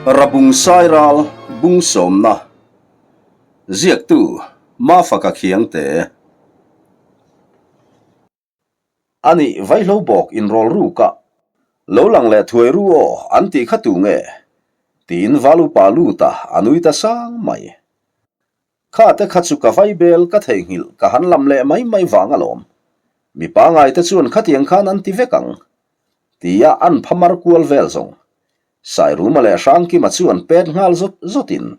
Rabung Sairal Bung Sawmna Ziaktu Mafaka Khiangte A nih vaihlo bawk inrawl ruk a, lo lang leh thuai ru aw an tih kha tu nge? Tiin Valupa lut a, a nui ta sang mai. Kha te kha chu ka vaibel ka theihnghilh ka han lam leh mai mai vang alawm. Mi pangai te chuan khatiang khan an ti vek ang. Tia an phamar kual vel zawng. Sairuma leh Hrangkima chuan pet nghal zawt zawtin,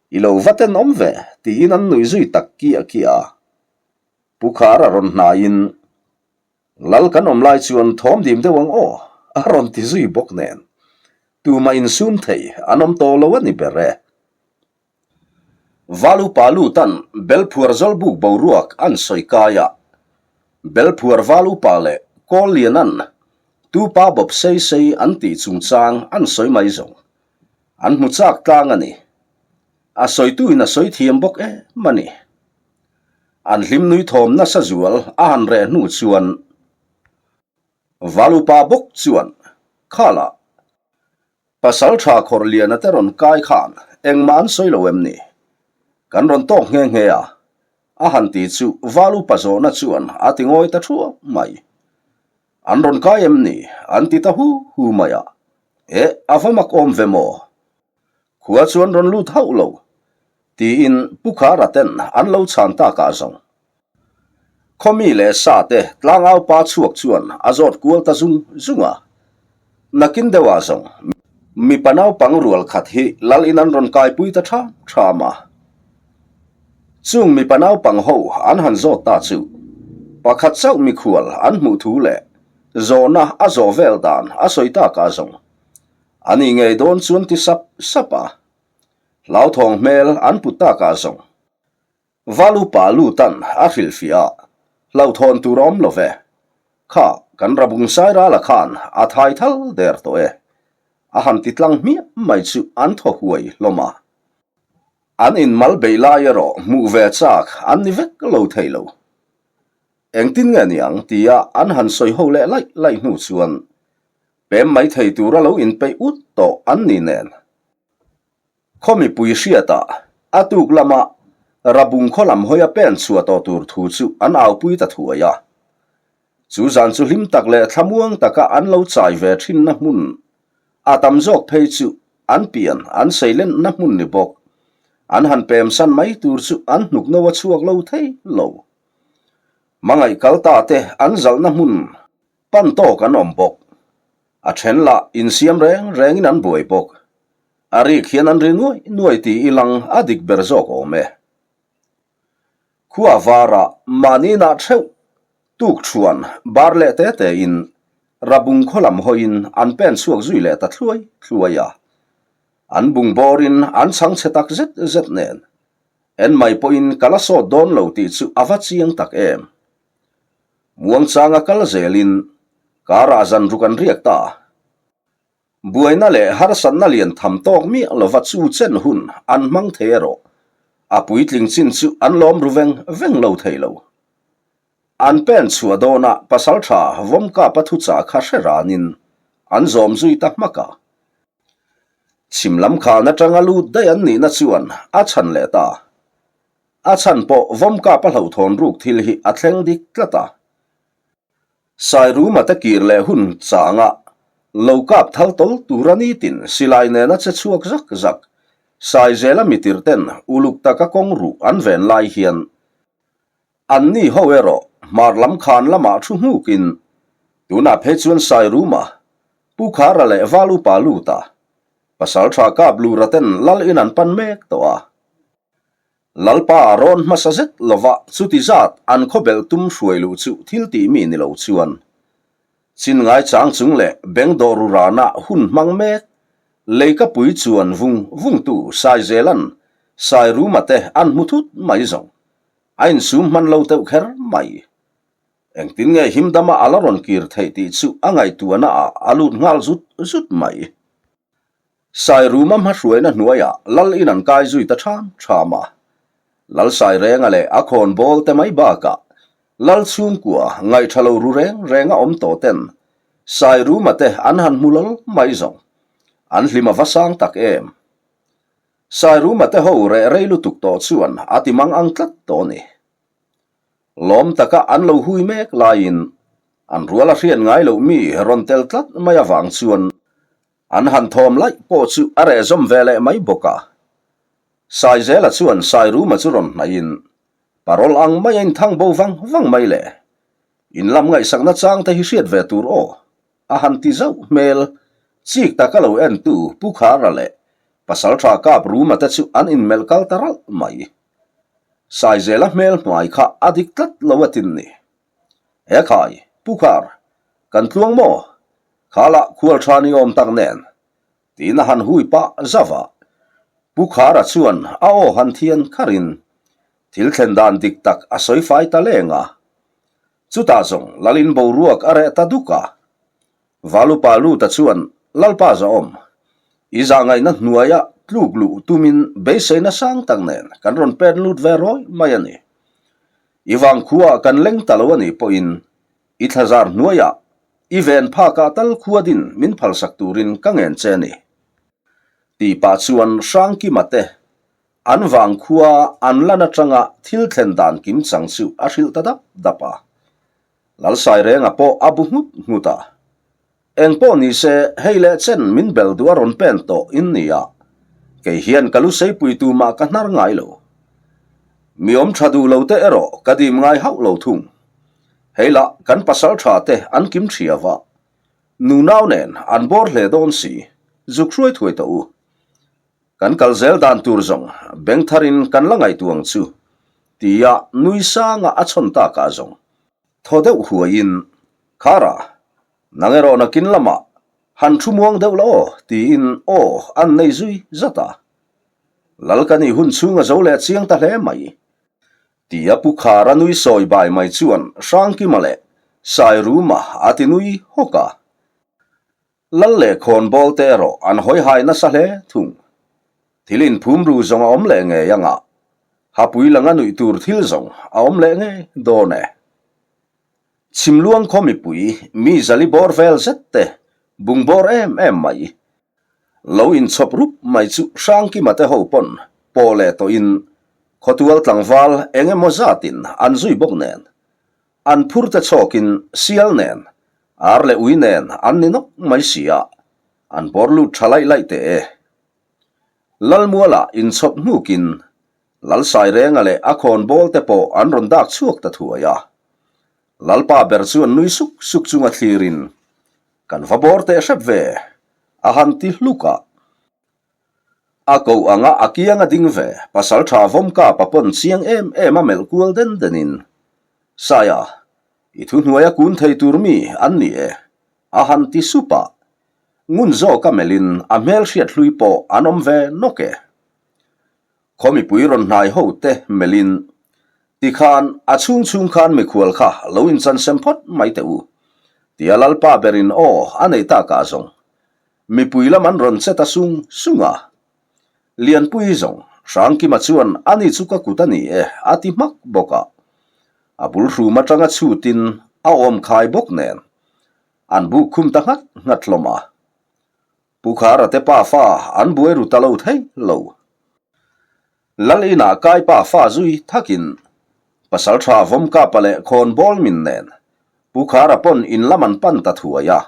I lo va tenawm ve, tiin an nui zui tak kiah kiah a. Pu Khara rawn hnaiin, Lal kan awm lai chuan thawm dim deuh ang aw, a rawn ti zui bawk nen. Tumah insum thei an awm tawh lo a ni ber e. Valupa lutan Belphuar Zawlbuk boruak an sawi kai a, Belphuar Valupa leh Kawllianan tupa bawp sei sei an tih chungchang an sawi mai zawng. An hmu chak tlang a ni. A sawituin a sawi thiam bawk em a ni. An hlim nui thawm nasa zual a han reh hnu chuan Valupa bawk chuan, Khalah, Pasal tha khawrh liana te rawn kai khan engmah an sawi lo em ni? Kan rawn tawk nghe nghe a, a han ti chu Val upa zawhna chuan a ti ngawi ta thuap mai. An rawn kai em ni? An ti ta hu hu mai a. Eh, a va mak awm ve maw? Khua chuan rawn lut hauh lo, tiin Pu Khara ten an lo chhan takah zawng. Khawmi leh sa te tlangau pa chhuak chuan a zawt kual ta zung zung a. Nakin deuhah zawng mipa naupang rual khat hi lal in an rawn kaipui ta ṭham ṭham a. Chung mipa naupang ho an han zawt ta chu pakhat chauh mikhual an hmuh thu leh zawhna a zawh vel dan a sawi takah zawng a nih ngei dawn chuan ti sap sap a. Hlauthawng hmel an put takah zawng Valupa lutan a hrilhfiah a, hlauhthawn tur a awm lo ve. Kha, kan Rabung Sairala khan a thai thal der tawh e. A han ti tlang hmiah mai chu an thaw huai hlawm a. An inmal beih lai erawh hmuh ve chak an ni vek lo thei lo. Engtin nge niang tia an han sawi ho leh laih laih hnu chuan pem mai thei tura lo inpeih ut tawh an ni nen. Khaw mipui hriatah a tuk lama Rabung khaw lam hawia pen chhuah tawh tur thu chu an aupui ta thuai a. Chu zan chu hlim tak leh thlamuang taka an lo chai ve thinna hmun a tam zawk phei chu an pian an seilenna hmun ni bawk. An han pemsan mai tur chu an hnuk no a chhuak lo thei lo. Hmangaih kal ta te an zalhna hmun pan tawk an awm bawk. A then lah insiam reng rengin an buai bawk. A rik hian an ri nuai nuai ti i lang a dik ber zawk awm e. Khua varah mahni nah theuh tuk thuan bar leh te te in Rabung khaw lam hawiin an pen chhuak zui leh ta thluai thluai a. An bung bawrin an chhang chhe tak zet zet nen en mai pawhin ka la sawt dawn lo tih chu a va chiang tak em. Muangchanga kal zelin karah zan ruk an riak ta. Buaina leh harsatna lian tham tawk miah lova chu chen hun an hmang thei erawh a puitling chin chu an lawm ru veng veng lo thei lo. An pen chhuah dawnah pasaltha Vawmkapa thuchah kha hre ranin an zawm zui ta hmak a. Chhim lam khan atanga lut daih an nihna chuan a chhan leh ta. A chhan pawh Vawmkapa hlauhthawn ruk thil hi a thleng dik tlat a. Sairuma te kir leh hun changa lo kap thal tawl tura nitin silai nena che chhuak zak zak Saizela mitir ten uluk taka kawng ruh an ven lai hian anni ho erawh hmar lam khan lamah thu hmukin tunah phei chuan Sairuma, Pu Khara leh Val Upa Luta, Pasaltha Kap Lura ten lal in an pan mek tawh a. Lalpa rawn hmasa zet lova chuti zat an khawbelh tum hruai luh chu thil tih mi ni lo chuan chin ngai chang chung leh beng dawh ru rana hun hmang mek leikapui chuan vung vungtu Saizelan Sairuma te an hmu thut mai zawng a insum hman lo teuh kher mai. Engtin nge himdama a la rawn kir theih tih chu a ngaihtuahna ah a lut nghal zut zut mai. Sairuma hmahruaina hnuaiah Lal in an kai zui ta ṭham ṭham a. Lal Sairenga leh a khawnbawl te mai bakah Lal chhungkua ngaihṭha lo ru reng renga awm tawh ten Sairuma te an han hmu lawl mai zawng. An hlim a va sang tak em. Sairuma te ho reh rei lutuk tawh chuan a ti mang ang tlat tawh a ni. Lawm taka an lo hui mek laiin an rual a hriat ngai loh mi rawn tel tlat mai avang chuan an han thawm laih pawh chu a reh zawm ve leh mai bawk a. Saizela chuan Sairuma chu rawn hnaihin parawl ang mai a inthang bo vang vang mai le. In lam ngaihsakna chang te hi hriat ve tur aw. A han ti zauh hmel. Chik taka lo entu Pu Khara leh Pasaltha Kap Ruma te chu an inmelh kal ta ralh mai. Saizela hmel hmai kha a dik tlat lo a tin ni. He khai, Pu Khar, kan tluang maw? Kha lah khual tha ni awm tak nen. Tiin a han hui pah zauh a. Pu Khara chuan a aw han thian kharin thil thlen dan dik tak a sawi fai ta leng a. Chutah zawng Lalin boruak a reh ta duk a. Valupa Luta chuan Lalpa Zahawm, i zahngaihna hnuaia tluk luh tumin beiseina sang tak nen kan rawn pen lut ve rawi mai a ni. I vangkhua kan leng ta lo a nih pawhin i thlazar hnuaiah i ven phakah tal khua din min phalsak turin ka ngen che a ni. Tih pah chuan Hrangkima te An vangkhua an lan atanga thil thlen dan kim chang chu a hrilh ta dap dap a. Lalsairenga pawh a bu nghut nghut a. Eng pawh ni se, hei leh chen min bel duh a rawn pen tawh in ni a. Kei hian ka lu seipui tu mah ka hnar ngai lo. Mi awm tha duh lo te erawh ka dim ngai hauh lo thung. Hei lah kan pasal tha te an kim thria va. Nunau nen an bawr hle dawn si, zuk hruai thuai tawh u. Kan kal zel dan tur zawng beng tharin kan la ngaihtuang chu, tia nui sanga a chhawn takah zawng thaw deuh huaiin, Khara, nang erawh nakin lamah han thu muang deuh la aw, tiin aw an nei zui zat a. Lal ka nih hun chhung a zo leh chiang ta hle mai, tia Pu Khara nui sawi bai mai chuan Hrangkima leh Sairuma a ti nui hawk a. Lal leh khawnbawl te erawh an hawi hai nasa hle thung. Thil inphum ru zawng a awm leh ngei anga, hapui langa nuih tur thil zawng a awm leh ngei dawn e. Chhimluang khaw mipui mi zali bawr vel zet te bung bawr em em mai. Lo inchhawp rup mai chu Hrangkima te ho pawn pawh leh tawhin khawtual tlangval eng emaw zatin an zui bawk nen An phur te chhawkin sial nen, ar leh ui nen an ni nawk mai si a, an bawr lut tha laih laih teh e. Lalmuala inchhawp hnukin Lalsairenga leh a khawnbawl te pawh an rawn dak chhuak ta thuai a. Lalpa ber chuan nui suk suk chunga thlirin, Kan va bawr teh hrep ve, a han ti hluk a. A koh anga a kiang a ding ve, pasal tha vawmka pa pawn chiang em em a melh kual den denin, Saia, i thuhnuaia kun thei tur mi an ni e, a han ti sup a. Ngun zawk a melhin a hmel hriat hlui pawh an awm ve nawk e. Khaw mipui rawn hnai ho te melhin, Tikhan a chhung chhung khan mikhual kha lo inchansem phawt mai teh u, tia Lalpa berin aw a nei takah zawng Mipui lam an rawn che ta sung sung a. Lianpui zawng, Hrangkima chuan ani chu ka kut a ni e a ti hmak bawk a. A bul hrum atanga chhutin a awm khai bawk nen an buk khum ta nghat nghat hlawm a. Pu Khara te pa fa an buai ru ta lo thei lo. Lal inah kai pa fa zui thakin Pasaltha Vawmkapa leh Khawnbawl min nen Pu Khara pawn in lam an pan ta thuai a.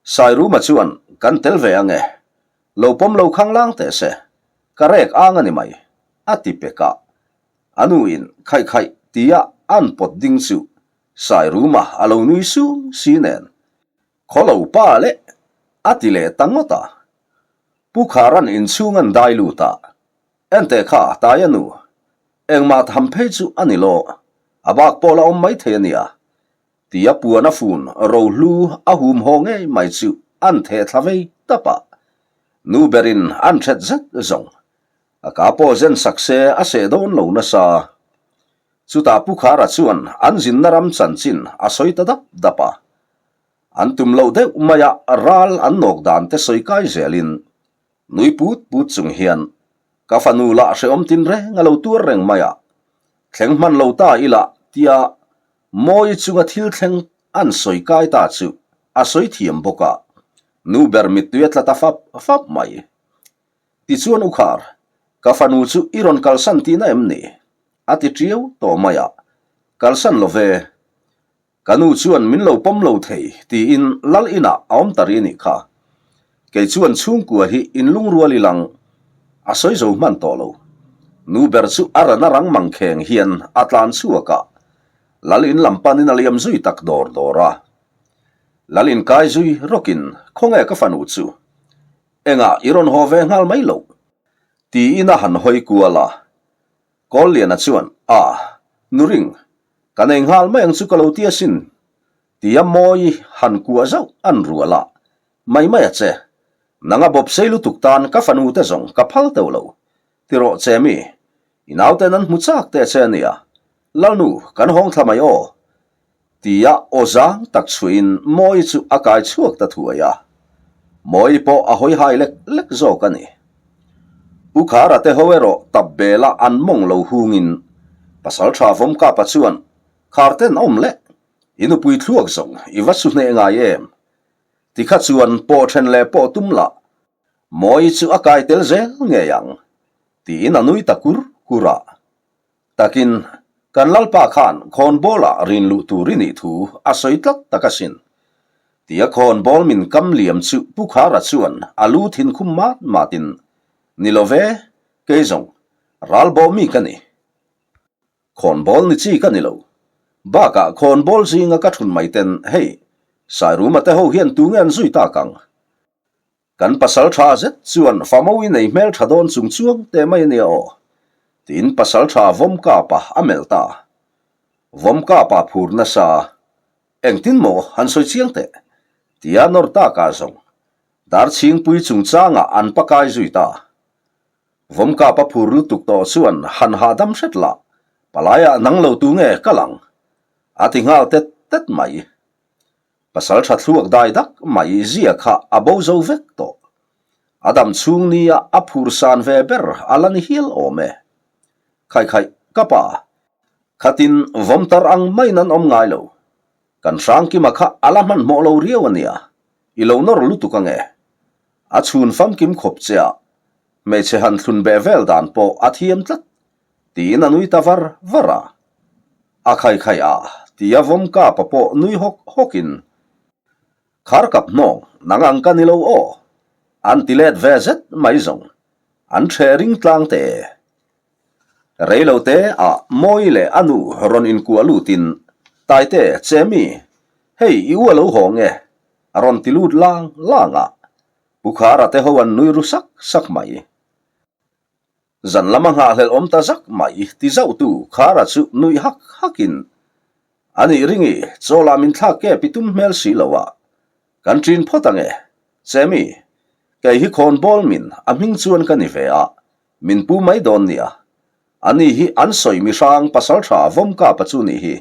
Sairuma chuan, Kan tel ve ange. Lo pawm lo khang lang teh se. Ka rek ang a ni mai, a ti pek a. A nuin, Khaih khaih, tia an pawt ding chu Sairuma a lo nui sung si nen. Khaw lo pa leh, a ti leh ta ngawt a. Pu Kharan inchhung an dai lut a. Enteh kha, Taia nu, engmah tham phei chu a ni lo. A bak pawh la awm maithei a nia. Tia puan a fun rohlu a hum haw ngei mai chu an theh thla vei tap a. Nu berin an ṭhet zet zawng. A ka pawh zen sak se a seh dawn lo nasa. Chutah Pu Khara chuan an zinna ram chanchin a sawi ta dap dap a. An tum loh deuh maia ral an nawk dan te sawi kai zelin Nui put put chung hian ka fanu lah hrehawm tin reng a lo tuar reng mai a, thleng hman lo ta ila tia Mawi chunga thil thleng an sawi kai ta chu a sawi thiam bawk a. Nu ber mittui a tla ta fap fap mai. Tichuan U Khar, ka fanu chu i rawn kalsan tihna em ni? A ti ṭiau tawh mai a. Kalsan lo ve. Ka nu chuan min lo pawm lo thei tiin lal inah a awm ta ri nih kha. Kei chuan chhungkua hi in lungrual i lang a sawi zo hman tawh lo. Nu ber chu a ran a rang mang kheng hian a tlan chhuak a, lal in lam panin a liam zui tak dawr dawr a. Lal in kai zui rawkin khawnge ka fanu chu engah i rawn haw ve nghal mai loh tiin a han hawi kual a. Kawlliana chuan, A, Nuring, ka nei nghal mai ang chu ka lo ti asin, tia Mawi han kuah zauh an rual a, Mai mai a che, nanga bawp sei lutuk tan ka fanu te zawng ka phal teuh lo, ti rawh che mi, i nauten an hmu chak teh che ania, Lalnu, kan hawng thla mai aw, Tia aw zang tak chhuahin Mawi chu a kai chhuak ta thuai a. Mawi pawh a hawi hai lek lek zawk a ni. Pu Khara te ho erawh tap bela an mawng lo hungin Pasaltha Vawmkapa chuan, Khar ten awm leh, i nupui thluak zawng i va su hneh ngai em? Tikha chuan pawh then leh pawh tum lah, Mawi chu a kai tel zel ngei ang, tiin a nui ta kur kur a. Takin, kan Lalpa khan khawnbawlah rin luh tur i nih thu a sawi tlat tak asin. Tia khawnbawl min kam liam chu Pu Khara chuan a lu thin khum mat matin, Ni lo ve, kei zawng, ralbawh mi ka ni. Khawnbawl ni chi ka ni lo. Bakah khawnbawl zinga ka thun mai ten, hei, Sairuma te ho hian tunge an zui tak ang? Kan pasal tha zet chuan famo i nei hmel tha dawn chung chuang teh mai ania aw, tiin pasal tha Vawmkapa a melh ta. Vawmkapa phur nasa, Engtin maw han sawi chiang teh? tia nawr takah zawng Darchhingpui chungchangah an pakai zui ta. Vawmkapa phur lutuk tawh chuan han hahdam hret lah, Palaiah nang lo tu nge ka lang? a ti nghal tet tet mai. Pasal tha thluak dai dak mai zia kha a bo zo vek tawh. A dam chhung nia a phur san ve ber a la ni hial awm e. Khai khaih, ka pa, khatin vawm tar ang maiin an awm ngai lo. Kan Hrangkima kha a la hmanhmawh lo riau a nia, i lo nawr lutuk ange. A chhun famkim khawp che a, hmeichhe han thlun beh vel dan pawh a thiam tlat Tiin a nui ta var var a. A khai khai a, tia vawm kapa pawh nui hawk hawkin, Khar kap hnawng, nang ang ka ni lo aw. An ti let ve zet mai zawng. An ṭheh ring tlang te. Rei lo te a Mawi leh a nu rawn inkuah lutin, Taite, che mi, hei i u a lo haw nge? A rawn ti lut lang lang a. Pu Khara te ho an nui ru sak sak mai. Zan lama nghahhlelh awm ta zak mai ti zauhtu Khara chu nuih hak hakin, A nih ringi, chawlah min thlak kep i tum hmel si lo a, kan ṭin phawt ange. Chemi, kei hi khawnbawl min a hming chuan ka ni ve a, min pu mai dawn nia. Ani hi an sawi mi hrang pasalṭha Vawmkapa chu nih hi,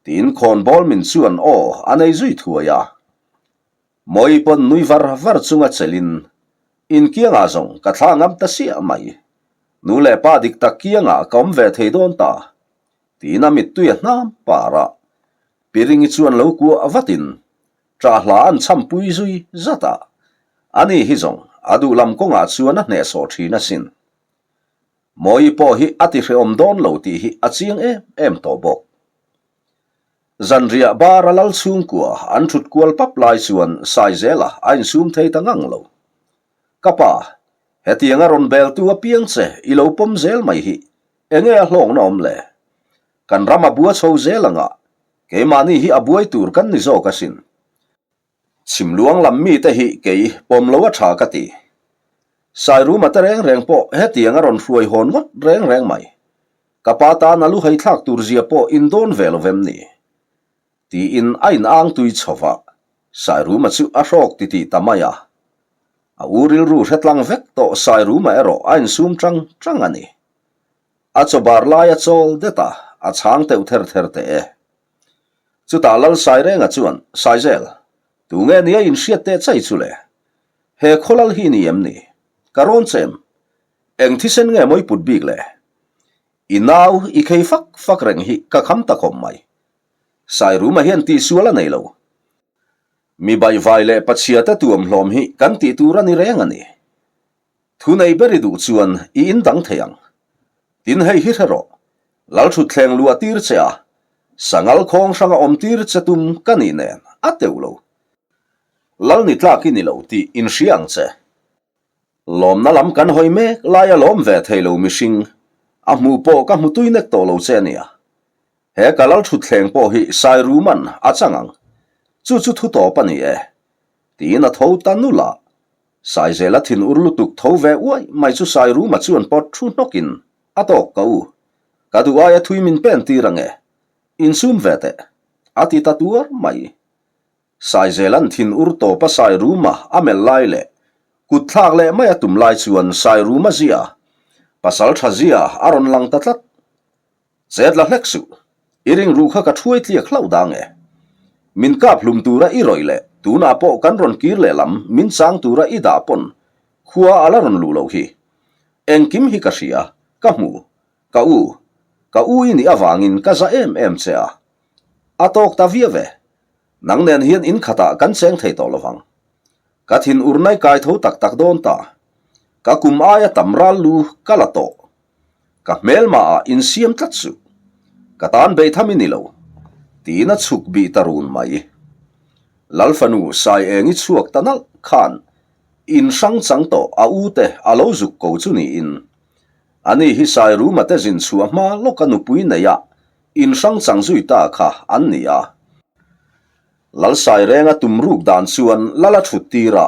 tiin khawnbawl min chuan aw a nei zui thuai a. Mawi pawn nui var var chunga chelin, In kiangah zawng ka thla ngam ta siah mai. Nu leh pa dik tak kiangah ka awm ve thei dawn ta. Tiin a mittui a hnam par a. Piringi chuan lo kuah vatin, ṭah hla an chhampui zui zat a. Ani hi zawng a duh lam kawngah chuan a hnehsawh ṭhin asin. Mawi pawh hi a ti hrehawm dawn lo tih hi a chiang em em tawh bawk. Zanriah bar a lal chhungkua an thut kual pap lai chuan Saizela a insum thei ta ngang lo. Ka pa, hetiang a rawn beltu apiang che i lo pawm zel mai hi enge a hlawkna awm le? Kan ram a bua chho zel anga keimahni hi a buai tur kan ni zawk asin. Chhimluang lam mite hi kei pawm lo a tha ka ti. Sairuma te reng reng pawh hetiang a rawn hruai hawn ngawt reng reng mai. Ka pa tan a lu haithlak tur zia pawh in dawn ve lo vem ni? Tiin a in ang tui chho va, Sairuma chu a hrawk titih ta mai a. A u rilru hre tlang vek tawh Sairuma erawh a insum tang tang a ni. A chaw bar lai a chawl det a, a chhang teuh ther ther teh e. Chutah Lal Sairenga chuan, Saizel, tunge nia inhriat teh chai chu le? He khawlal hi ni em ni? Ka rawn chem. Eng thisen nge mawi put bik le? I nau i khei fak fak reng hi ka kham ta khawp mai. Sairuma hian tihsual a nei lo. Mi baihvai leh pachhiate tuamhlawm hi kan tih tur a ni reng a ni. Thu nei ber i duh chuan i indang thei ang. Tin hei hi hre rawh, Lalthutthleng luah tir che a, sangal khawng hranga awm tir che tum ka nih nen a teuh lo. Lal ni tlak i ni lo tih inhria ang che. Lawmna lam kan hawi mek laia lawm ve thei lo mihring, a hmuh pawh ka hmu tui nek tawh lo che a nia. He ka Lalthutthleng pawh hi Sairuman a chang ang. Chu chu thu tawp a ni e. Tiin a tho ta nulh a. Saizela thin ur lutuk tho ve uai mai chu Sairuma chuan pawt thu hnawkin a tawk ka u. Ka duh aia thui min pen tir ange. Insum ve teh. A ti ta tuar mai. Saizelan thin ur tawpa Sairuma a melh lai leh kut thlak leh mai a tum lai chuan Sairuma zia, pasal tha zia a rawn lang ta tlat. Chet la hlek suh, i ringruh kha ka thuai tliak hlauh dang e. Min kap hlum tura i rawih leh tunah pawh kan rawn kir leh lam min chang tura i dah pawn khua a la rawn luh loh hi. Engkim hi ka hria, ka hmu, ka u, ka u i nih avangin ka za em em che a. A tawk ta viau e, nang nen hian in khatah kan cheng thei tawh lovang. Ka thin ur nai kai tho tak tak dawn ta. Ka kum aia tam ral lu ka la tawh. Ka hmelma ah insiam tlat suh. Ka tan bei tham i ni lo. Tiin a chhuk bih ta run mai. Lalfanu Sai Engi chhuak ta nalh khan in hrang chang tawh a u te a lo zuk ko chu niin. Ani hi Sai Ruma te zin chhuah hma lawka nupui neia in hrang chang zui ta kha an ni a. Lal Sai Renga tum ruk dan chuan lal a thut tir a.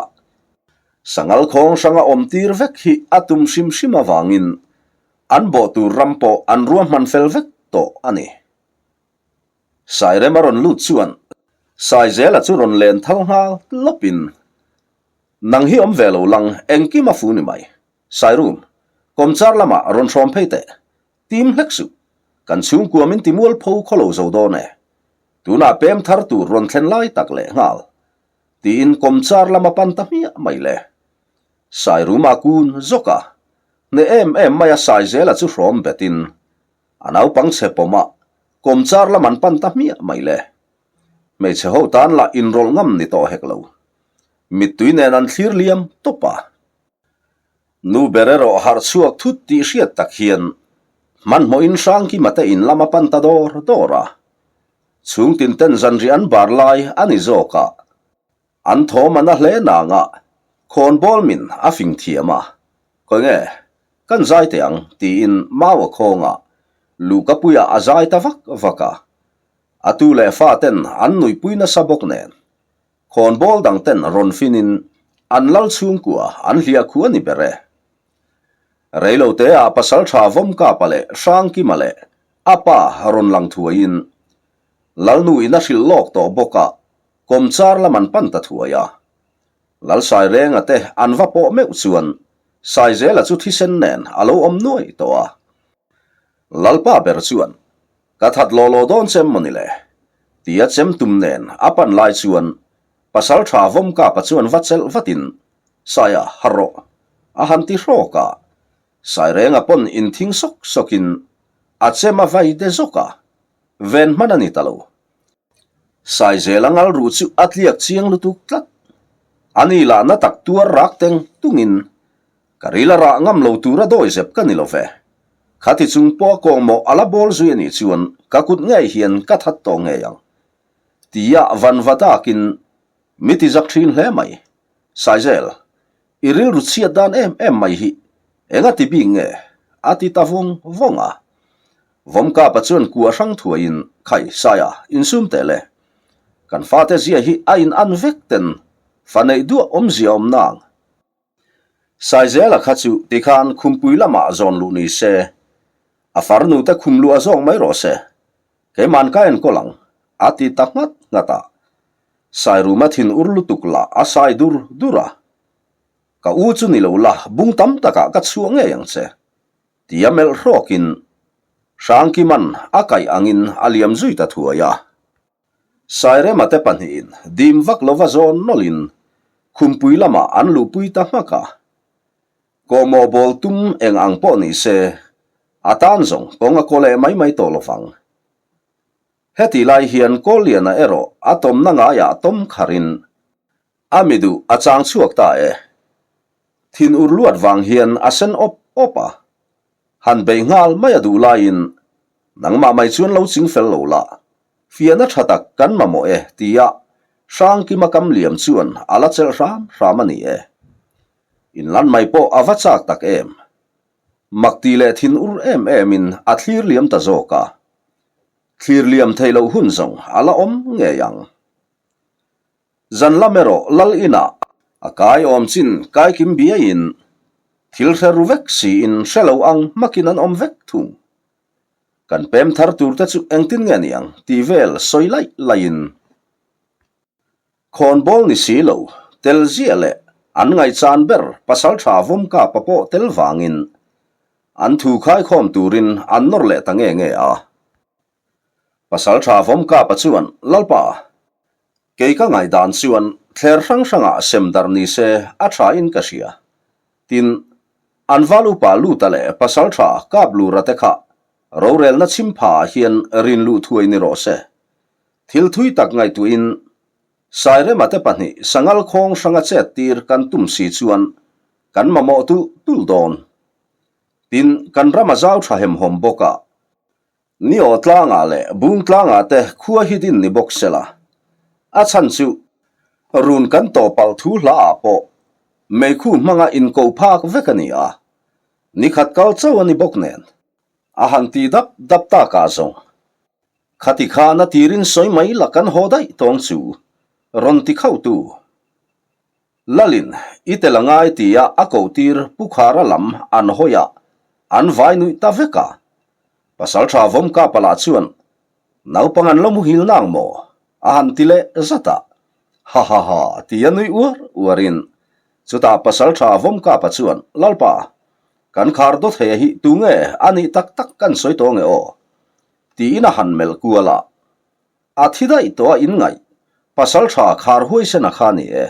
Sangal khawng hranga awm tir vek hi a tum hrim hrim avangin an bawh tur ram pawh an ruahman fel vek tawh a ni. Sairem a rawn lut chuan Saizela chu rawn len thal nghal lawpin, Nang hi awm ve lo lang engkim a fu ni mai. Sairum, kawmchar lamah rawn hrawm phei teh. Tim hlek suh. Kan chhungkua min ti mualpho khaw lo zo dawn e. Tunah pem thar tur rawn thlen lai tak leh nghal. Tiin kawmchar lam a pan ta hmiah mai le. Sairuma kun zawk a, hneh em em mai a Saizela chu hrawm betin a naupang chhe pawm a, kawmchar lam an pan ta hmiah mai le. Hmeichhe ho tan lah inrawlh ngam ni tawh hek lo. Mittui nen an thlir liam tawp a. Nu ber erawh harh chhuak thut tih hriat tak hian hmanhmawhin Hrangkima te in lam a pan ta dawr dawr a. Chhung tin ten zanriah an bar lai a ni zawk a, an thawm a na hle nang a, khawnbawl min a fing thiam a, Khawi nge, kan zai teh ang tiin mau a khawng a, luhkapuiah a zai ta vak vak a. A tu leh fa ten an nuihpui nasa bawk nen, khawnbawl dang ten rawn finin an lal chhungkua an hliah khu a ni ber e. Reiloteah Pasalṭha Vawmkapa leh Hrangkima leh a pa rawn lang thuaiin Lalnu in a hrilh lawk tawh bawk a, kawmchar lam an pan ta thuai a. Lalsairenga te an va pawh meuh chuan Saizela chu thisen nen a lo awm nuai tawh a. Lalpa ber chuan, Ka that law law dawn chem maw ni le? tia chem tum nen a pan lai chuan Pasalṭha Vawmkapa chuan va chelh vatin Saia har rawh a han ti hrawk a, Sairenga pawn inthing sawk sawkin a chem a vai de zawk a, ven hman a ni ta lo. Saizela ngal ruh chu a tliak chiang lutuk tlat. A ni lah na tak tuar rak teng tungin ka ril a rah ngam lo tura dawi zep ka ni lo ve. Khati chung pawh a kawngmawh a la bawl zui a nih chuan ka kut ngei hian ka that tawh ngei ang. Tia van va dakin mi ti zak thin hle mai. Saizel, i rilru chhiat dan em em mai hi enga ti bik nge? a ti ta vawng vawng a. Vawmkapa chuan kua hrang thuaiin, Khai, Saia, insum teh le. Kan fate zia hi a in an vek ten fa neih duah awmzia awm nang. Saizela kha chu tikhan khumpui lamah zawn luh ni se, a farnu te khum luh a zawk mai rawh se. Keiman ka enkawl ang, a ti ta nghat nghat a. Sairuma thin ur lutuk lah a sai dur dur a. Ka u chu ni lo la, bung tam takah ka chhuah ngei ang che, tia melh hrawkin Hrangkiman a kaih angin a liam zui ta thuai a. Sairema te pahnihin dim vak lova zawn nawlhin khumpui lamah an luhpui ta hmak a. Kawhmawh bawl tum eng ang pawh ni se, a tan zawng kawng a kaw leh mai mai tawh lovang. Heti lai hian Kawlliana erawh a tawmna ngaiah tawm kharin. A mi duh a chang chhuak ta e. Thin ur luat vang hian a sen awp awp a. Han bei nghal mai a duh laiin, Nangmah mai chuan lo ching fel lo la, fiahna tha tak kan mamawh e tia Hrangkima kam liam chuan a la chelh hram hram a ni e. Inlan mai pawh a va chak tak em. Mak ti leh thin ur em emin a thlir liam ta zawk a. Thlir liam theih loh hun zawng a la awm ngei ang. Zan lam erawh Lal inah a kai awm chin kai kim biaiin thil hre ru vek siin hre lo ang hmakin an awm vek thung. Kan pem thar tur te chu engtin nge niang tih vel sawi laih laihin khawnbawl ni si lo tel ziah leh an ngaihchan ber pasaltha Vawmkapa pawh tel vangin an thu khaikhawm turin an nawr leh ta nge nge a. Pasaltha Vawmkapa chuan, Lalpa, kei ka ngaihdan chuan thler hrang hrangah sem darh ni se a thain ka hria. Tin, an val upa Luta leh Pasaltha Kaplura te kha rorelna chhimpha ah hian rin luh thuai ni rawh se. Thil thui tak ngaihtuahin Sairema te pahnih sangal khawng hranga chet tir kan tum si chuan kan mamawh tulh tulh dawn. Tin, kan ram a zau tha hemhawm bawk a. Ni aw tlangah leh bung tlangah te khua hi din ni bawk sela. A chhan chu run kan tawh palh thu hla ah pawh meikhu hmanga inkoh phak vek a ni a, nikhat kal chauh a ni bawk nen a han ti dap dap tak ah zawng. Khati khan a tirin sawi mai la kan haw daih tawng chu rawn ti khauh tu. Lalin i tel a ngai tia a kohtir Pu Khara lam an hawi a, an vai nuih ta vek a. Pasaltha Vawmkapa lah chuan, Naupang an lo muhil nang maw? a han ti leh zat a. Ha ha ha tia nui uar uarin chutah Pasaltha Vawmkapa chuan, Lalpa, kan khar dawt heia hi tunge a nih tak tak kan sawi tawh nge aw? tiin a han melh kual a. A thi daih tawh a inngaih, pasal tha khar huaisen a kha ni e.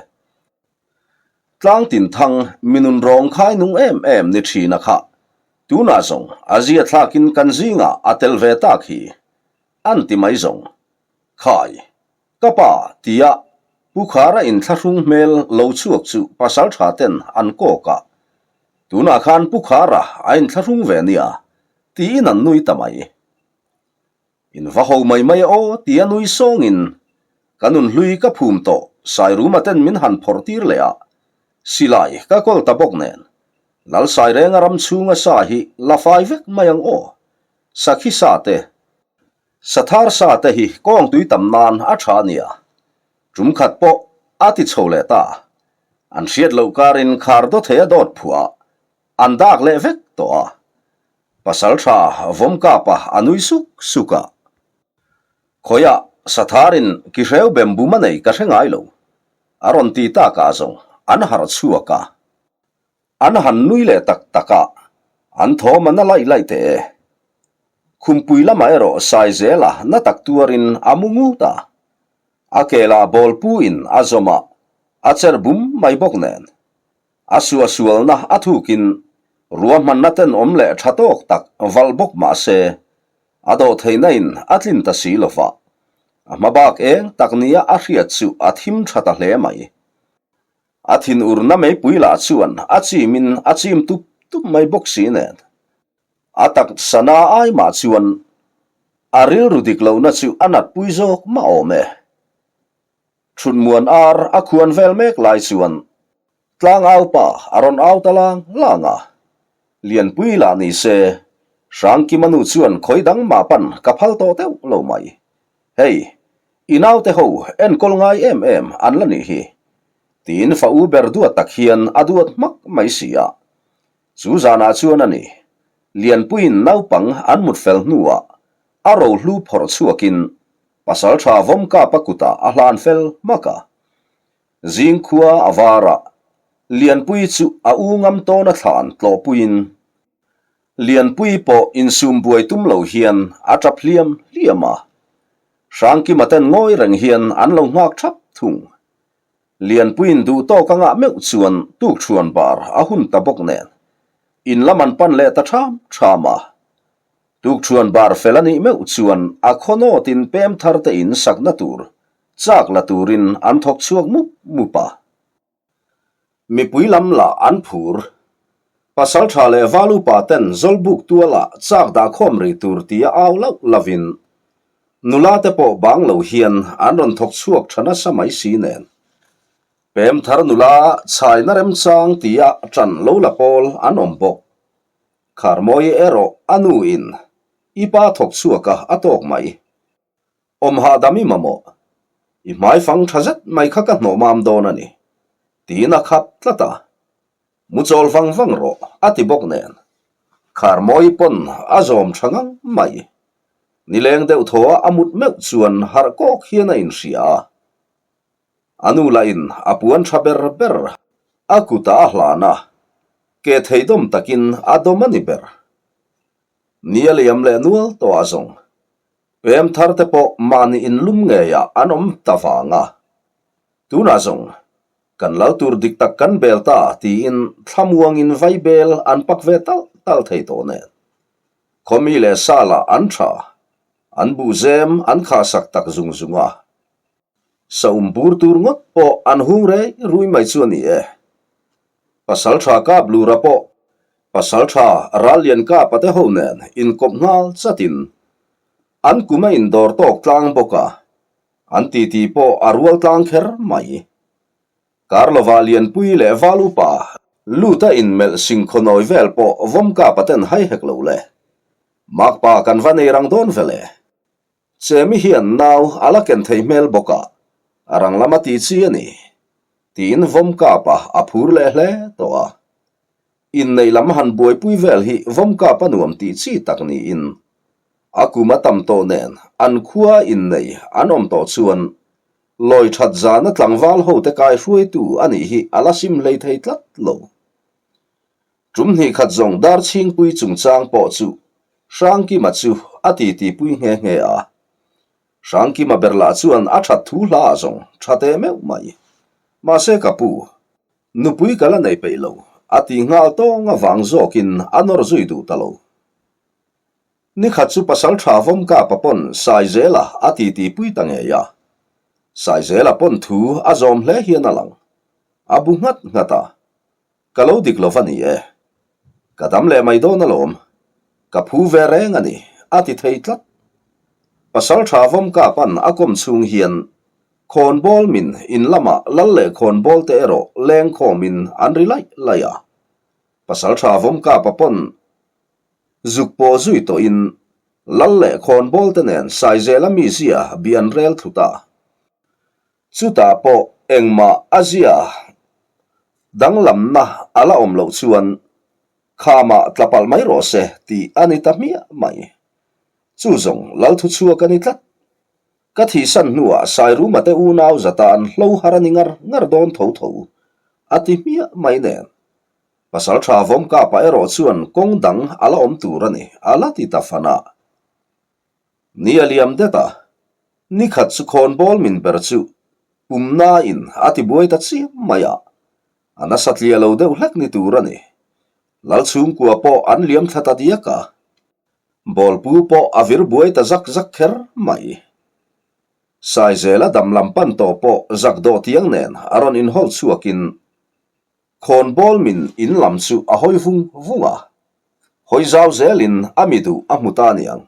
Tlang tin thang minun rawng khai nung em em ni thin a kha, tunah zawng a zia thlakin kan zingah a tel ve tak hi, an ti mai zawng. Khai, ka pa tia Pu Khara inthlahrung hmel lo chhuak chu pasal tha ten an kawk a, tunah khan Pu Khara a inthlahrung ve nia tiin an nui ta mai. In va ho mai mai aw tia nui sawngin ka nunhlui ka phum tawh Sairuma ten min han phawrh tir leh a, silai ka kawl ta bawk nen Lal Sairenga ram chhunga sa hi la fai vek mai ang aw. Sakhi sa te, Sathar sa te hi kawng tui tam nan a tha nia. Tum khat pawh a ti chho leh ta. An hriat loh karin khar dawt thei a dawt phuah an dak leh vek tawh a. Pasaltha Vawmkapa a nui suk suk a. Khawiah Satharin Kihreu bem bum a nei ka hre ngai lo. A rawn ti tak ah zawng an harh chhuak a. An han nui leh tak tak a, an thawm a na laih laih teh e. Khumpui lamah erawh Saizela na tak tuarin a mu ngut a. A kelah bawlpu in a zawm a, a cher bum mai bawk nen. A suahsualna a thukin ruahmanna tenawm leh tha tawk tak valh bawk mah se, a dawhtheihna in a tlin ta si lo va. A hma bak eng tak nia a hriat chu a thim tha ta hle mai. A thinurna meipui lah chuan a chimin a chim tup tup mai bawk si nen. A taksa na ai mah chuan a rilru dik lohna chu a natpui zawk mah awm e. Thutmuan ar a khuan vel mek lai chuan tlangau pa a rawn au ta lang lang a. Lianpui lah ni se, Hrangkima nu chuan khawi dang mah pan ka phal tawh deuh lo mai. Hei, i naute ho enkawl ngai em em an la nih hi, tiin fa u ber duat tak hian a duat hmak mai si a. Chu zanah chuan a ni, Lianpuiin naupang an mut fel hnuah a rohlu phawrh chhuakin Pasalṭha Vawmkapa kutah a hlan fel hmak a. Zingkhua a var a, Lianpui chu a u ngam tawn a thlan tlawhpuiin Lianpui pawh insum buai tum lo hian a ṭap hliam hliam a. Hrangkima ten ngawi reng hian an lo nghak ṭhap thung. Lianpuiin duh tawk a ngah meuh chuan tukṭhuan bar a hun ta bawk nen in lam an pan leh ta ṭham ṭham a. Tukṭhuan bar fel a nih meuh chuan a khaw nawtin pem thar te in sakna tur chak la turin an thawk chhuak mup mup a. Mipui lam lah an phur. Pasalṭha leh val upa ten Zawlbuk tualah chak dah khawm rih tur tia au lauh lovin nula te pawh bang lo hian an rawn thawk chhuak ṭha nasa mai si nen. Pem thar nula chhaina remchang tia ṭan lo la pawl an awm bawk. Kharmawi erawh a nu in i pa thawk chhuak a a tawk mai. Awm hahdam i mamawh. I hmai fang tha zet mai kha ka hnawh mam dawn a ni. Tiin a khap tlat a. Mu chawl vang vang rawh a ti bawk nen. Kharmawi pawn a zawm tha ngang mai. Nileng deuh thaw a a mut meuh chuan harh kawk hian a inhria a. A nu lahin a puan tha ber ber a kutah a hlan a, ke thei dawm takin a dawm a ni ber. Ni a liam leh nual tawh a zawng. Pem thar te pawh mahni inlum ngeiah an awm ta vang a. Tunah zawng, kan lal tur dik tak kan bel ta tiin thlamuangin vai bel an pak ve talh talh thei tawh nen. Khawmi leh sa lah an tha, an buhzem an khahsak tak zung zung a. Saum bur tur ngawt pawh an hung rei rui mai chu a ni e. Pasal tha kap lura pawh pasal tha Rallian kapa te ho nen inkawp nghal chatin an kum a indawr tawk tlang bawk a, an titi pawh a rual tlang kher mai. Karlova Lianpui leh Val upa lut a inmelh singkhawnawi vel pawh vawm kapa ten hai hek lo le. Makpa kan va nei rang dawn ve le. Chemi hian nau a la ken thei hmel bawk a, a rang lam a ti chi a ni, tiin Vawmkapa a phur leh hle tawh a. Inneih lam han buaipui vel hi Vawmkapa nuam tih chi tak niin a kum a tam tawh nen an khua innei an awm tawh chuan lawi that zana tlangval hote kai hruaitu a nih hi a la sim hlei thei tlat lo. Tum hnih khat zawng Darchhingpui chungchang pawh chu Hrangkima chu a titipui nghe nghe a. Hrangkima ber lah chuan a that thu hla ah zawng tha teh meuh mai. Mahse ka pu, nupui ka la nei peih lo, a ti nghal tawng avang zawkin a nawr zui duh ta lo. Nikhat chu pasal tha Vawmkapa pawn Saizela a titipui ta ngei a. Saizela pawn thu a zawm hle hian a lang. A bu nghat nghat a. Ka lo dik lo va ni e. Ka dam leh mai dawn alawm. Ka phu ve reng a ni, a ti thei tlat. Pasal tha Vawmkapa'n a kawm chhung hian khawnbawl min in lamah lal leh khawnbawl te erawh leng khawmin an ri laih laih a. Pasal tha Vawmkapa pawn zuk pawh zui tawhin lal leh khawnbawl te nen Saizela mizia bi an rel thlut a. Chutah pawh engmah a zia danglamna a la awm loh chuan khamah tla palh mai rawh se tih a ni ta hmiah mai. Chu zawng lal thu chhuak a ni tlat. Ka thihsan hnuah Sairuma te unau zata an hlo har a ni ngar ngar dawn tho tho a ti hmiah mai nen. Pasalṭha Vawmkapa erawh chuan kawng dang a la awm tur a ni a la ti ta fan a. Ni a liam det a, ni khat chu khawnbawl min ber chu pumnain a ti buai ta chiam mai a, a nasa tliah lo deuh hlek ni tur a ni. Lal chhungkua pawh an liam thla ta diak a, bawlpu pawh a vir buai ta zak zak kher mai. Saizela dam lam pan tawh pawh zak dawh tiang nen a rawn inhawl chhuakin Khawnbawl min in lam chu a hawi vung vung a, hawi zau zelin a mi duh a hmu ta niang,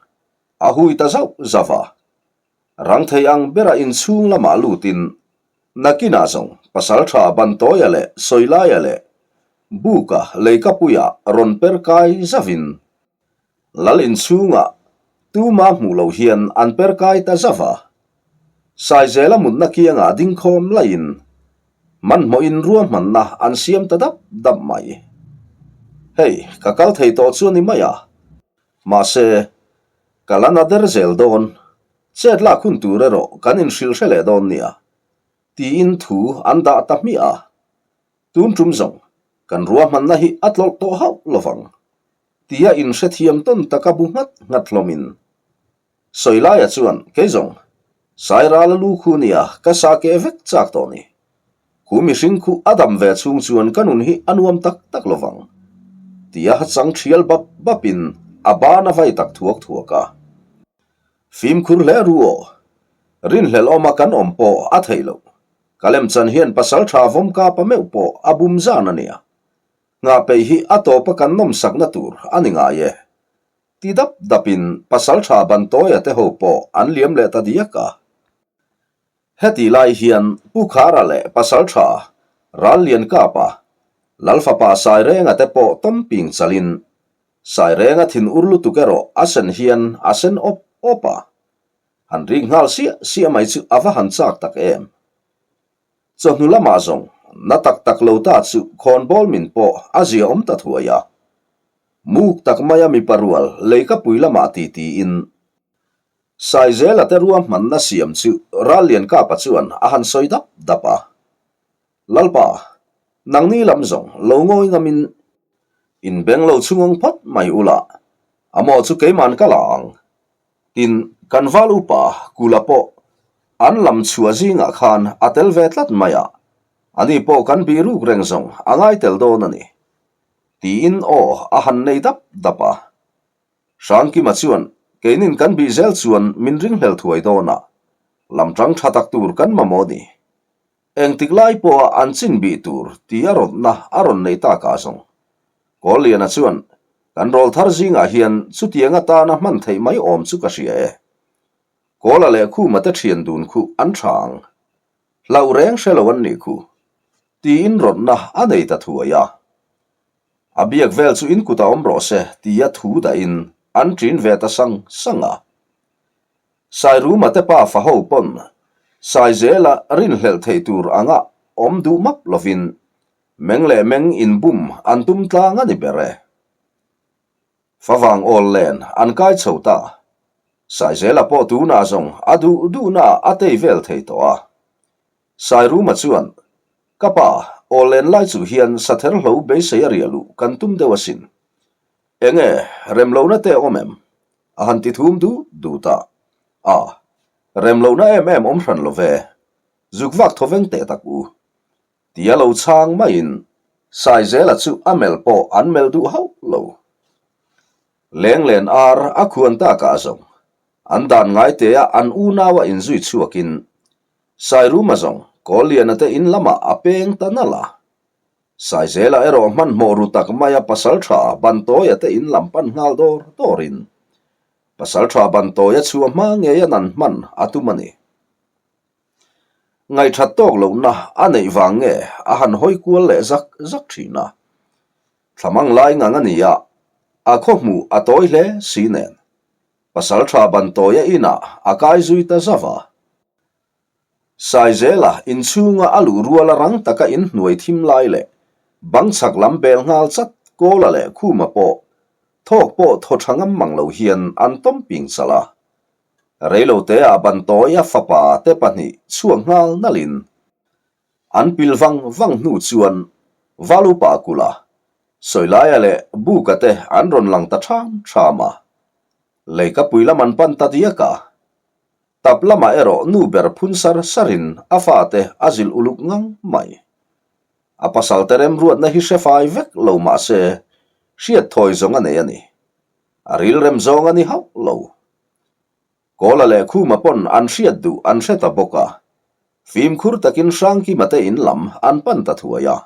a hui ta zauh zauh a. Rang thei ang bera inchhung lamah lutin nakinah zawng pasaltha Bantawia leh Sawilaia leh Buka leikapuia rawn per kai zauhin Lal inchhungah tuma hmuh loh hian an per kai ta zauh a. Saizela mutna kiangah dingkhawm laiin hmanhmawhin ruahmanna an siam ta dap dap mai. Hei, ka kal thei tawh chu a ni mai a. Mahse, ka la na der zel dawn. Chet lak hun tur erawh kan inhrilh hre leh dawn nia. Tiin thu an dah ta hmiah a. Tun tum zawng, kan ruahmanna hi a tlawlh tawh hauh lovang. Tia inhrethiam tawn taka bu nghat nghat hlawmin Sawilaia chuan, Kei zawng, Sairala lu khu nia ka sa keh vek chak tawh ni. Khu mihring khu a dam ve chhung chuan ka nun hi a nuam tak tak lovang. Tia chang thial bap bapin a ban a vai tak thuak thuak a. Fimkhur hle ru aw. Rinhlelh awma kan awm pawh a theih loh. Ka lemchan hian pasalṭha vawmkapa meuh pawh a bum zan a nia. Nghah peih hi a tawpa kan nawmsakna tur a ni ngai e. Ti dap dapin pasalṭha Bantawia te ho pawh an liam leh ta diak a. Hetih lai hian Pu Khara leh pasalṭha Ralliankapa, Lalfapa Sairenga te pawh tawmping chalin Sairenga thin ur lutuk erawh a sen hian a sen awp awp a. Han rik nghal siah siah mai chu a va han chak tak em. Chawhnu lamah zawng na tak tak lo ta chu khawnbawl min pawh a zia awm ta thuai a. Muk tak maia mipa rual leikapui lamah ti tiin Saizela te ruahmanna siam chu Ralliankapa chuan a han sawi dap dap a. Lalpa, nangni lam zawng lo ngawi ngamin inbeng lo chhungawng phawt mai ula, a maw chu keiman ka la ang. Tin, kan val upa Kula pawh an lam chhuah zingah khan a tel ve tlat mai a, ani pawh kan bih ruk reng zawng a ngai tel dawn a ni, tiin aw a han nei dap dap a. Hrangkima chuan, Keinin kan bih zel chuan min ringhlel thuai dawn a, lam tang tha tak tur kan mamawh ni. Engtik lai pawha an chin bih tur ti a rawtna a rawn nei tak ah zawng. Kawlliana chuan, Kan rawl thar zingah hian chutiang atana hman theih mai awm chu ka hria e. Kawla leh Khuma te thian dun khu an tha ang. Hlauh reng hre lo an nih khu. Tiin rawtna a nei ta thuai a. A biak vel chu in kutah awm rawh se tia thu dahin an ṭin ve ta sang sang a. Sairuma te pa fa ho pawn Saizela rinhlelh theih tur anga awm duh map lovin meng leh meng inbum an tum tlang a ni ber e. Favang awl len an kai chho ta. Saizela pawh tunah zawng a duh duhnaah a tei vel thei tawh a. Sairuma chuan, Ka pa, awl len lai chu hian sather hlo beisei a riah luh kan tum deuh asin. Enge, remlohna te awm em? A han ti thum dut dut a. A, remlohna em em awm hran lo ve. Zuk vak thawveng teh tak u. Tia lo chhang maiin Saizela chu a melh pawh an melh duh hauh lo. Lenglen ar a khuan takah zawng an dan ngaitea an unaua inzui chhuakin Sairuma zawng Kawlliana te in lamah a peng ta nalh a. Saizela erawh hmanhmawh ru tak maia Pasaltha Bantawia te in lam pan nghal dawr dawrin Pasaltha Bantawia chhuah hma ngeia nan hman a tum a ni. Ngaihṭhat tawk lohna a neih vang nge a han hawi kual leh zak zak ṭhin a. Thlamang lai ngang a ni a, a khaw hmuh a tawi hle si nen. Pasalṭha Bantawia inah a kai zui ta zauh a. Saizela inchhunga a luh ruala rang taka inhnuai thim lai leh bang chhak lam bel nghal chat Kawla leh Khuma pawh thawk pawh thaw ṭha ngam mang lo hian an tawm ping chalh a. Reiloteah Bantawia fapa te pahnih chhuak nghal nalhin an pil vang vang hnu chuan Valupa Kula, Sawilaia leh Buka te an rawn lang ta ṭham ṭham a. Leikapui lam an pan ta diak a. Tap lamah erawh nu ber phun sar sarin a fate a zilh uluk ngang mai. A pasalte remruatna hi hre fai vek lo mah se hriat thawi zawng a nei a ni. A rilrem zawng a ni hauh lo. Kawla leh Khuma pawn an hriat duh an hre ta bawk a, fimkhur takin Hrangkima te in lam an pan ta thuai a.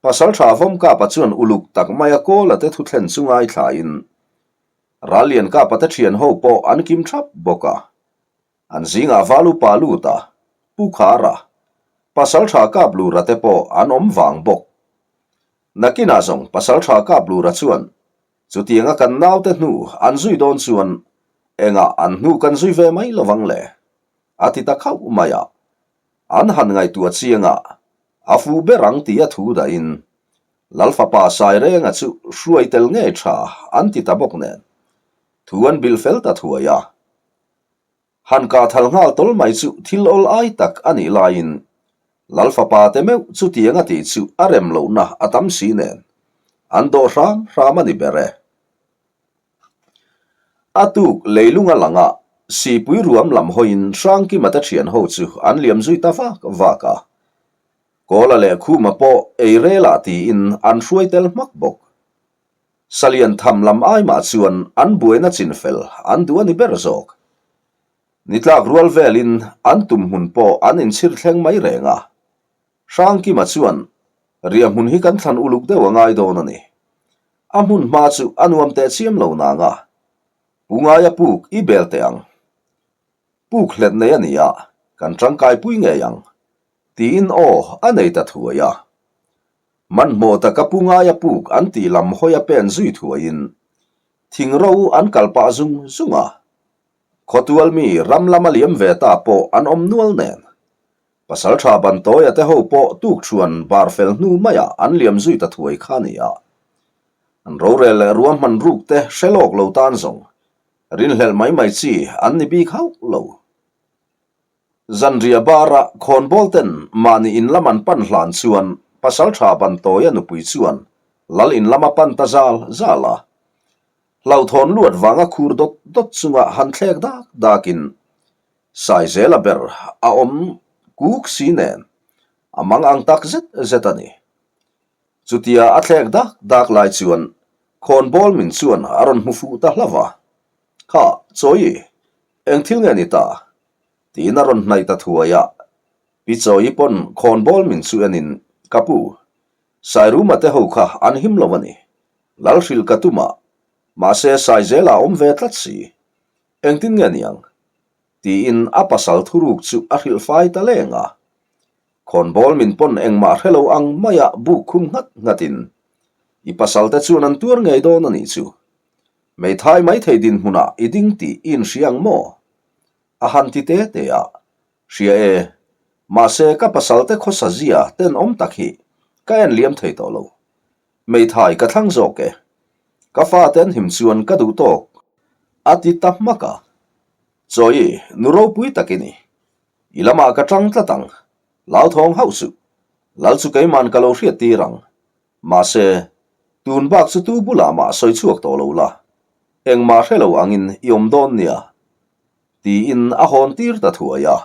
Pasaltha Vawmkapa chuan uluk tak maia Kawla te thuthlen chu ngaithlain Ralliankapa te thian ho pawh an kim thap bawk a. An zingah Valupa lut a, Pu Khara, Pasaltha Kaplura te pawh an awm vang bawk. Nakinah zawng Pasaltha Kaplura chuan Chutianga kan naute hnu an zui dawn chuan engah an hnu kan zui ve mai lo vang le? A ti ta khauh mai a. An han ngaihtuah chianga a fuh ber ang tih a thu dahin Lalfapa Sairenga chu hruai tel ngei tha an ti ta bawk nen thu an bilh fel ta thuai a. Han kah thal nghal tawl mai chu thil awl ai tak a nih laiin Lalfapa te meuh chutiang a tih chu a rem lohna a tam si nen an dawh hram hram a ni ber e. A tuk leilung a lang a, sipui ruam lam hawiin Hrangkima te thian ho chu an liam zui ta vak vak a. Kawla leh Khuma pawh ei relah tiin an hruai tel hmak bawk. Salian tham lam ai mah chuan an buaina chin fel an duh a ni ber zawk. Ni tlak rual velin an tum hmun pawh an inchhir thleng mai reng a. Hrangkima chuan, Riah hmun hi kan thlan uluk deuh a ngai dawn a ni. A hmun hma chu a nuam teh chiam lo nang a. Pu Ngaia puk i bel teh ang. Puk hlet nei a ni a, kan tangkai pui ngei ang. Tiin aw a nei ta thuai a. Hmanhmawh taka Pu Ngaia puk an tih lam hawi a pen zui thuaiin thing ro an kal pah zung zung a. Khawtual mi ram lama liam ve ta pawh an awm nual nen. Pasaltha Bantawia te ho pawh tukṭhuan bar fel hnu maiah an liam zui ta thuai kha a ni a. An rorel leh ruahman ruk te hre lawk lo tan zawng rinhlelh mai mai chi an ni bik hauh lo. Zanriah bara khawnbawl ten mahni in lam an pan hlan chuan Pasaltha Bantawia nupui chuan lal in lam a pan ta zal zal a. Hlauhthawn luat vanga khur dawt dawt chunga han thlek dak dakin Saizela ber a awm kuk si nen a mang ang tak zet zet a ni. Chutia a thlek dak dak lai chuan khawnbawl min chuan a rawn hmu fuh ta hlauh a, Kha, Chawi, eng thil nge ni ta? Tiin a rawn hnaih ta thuai a. Pi Chawi pawn khawnbawl min chu enin, Ka pu, Sairuma te ho kha an him lo a ni. Lalhrilh ka tum a, mahse Saizela a awm ve tlat si. Engtin nge niang? Tiin a pasal thuruk chu a hrilh fai ta leng a. Khawnbawl min pawn engmah hre lo ang maia buk khum nghat nghatin, I pasal te chuan an tuar ngei dawn a nih chu. Meithai maithei dinhmunah i ding tih i inhria ang maw? A han ti te te a. Hria e, mahse ka pasal te khawsa zia tenawm tak hi ka en liam thei tawh lo. Meithai ka thlang zawk e. Ka fate an him chuan ka duh tawk. A ti ta hmak a. Chawi, nu ropui tak i ni. I lamah ka tang tlat ang. Lauthawng hauh suh. Lal chu keiman ka lo hriat tir ang. Mahse, tun bak chu tu bulah mah sawi chhuak tawh lo la. Engmah hre lo angin i awm dawn nia. Tiin a hawn tir ta thuai a.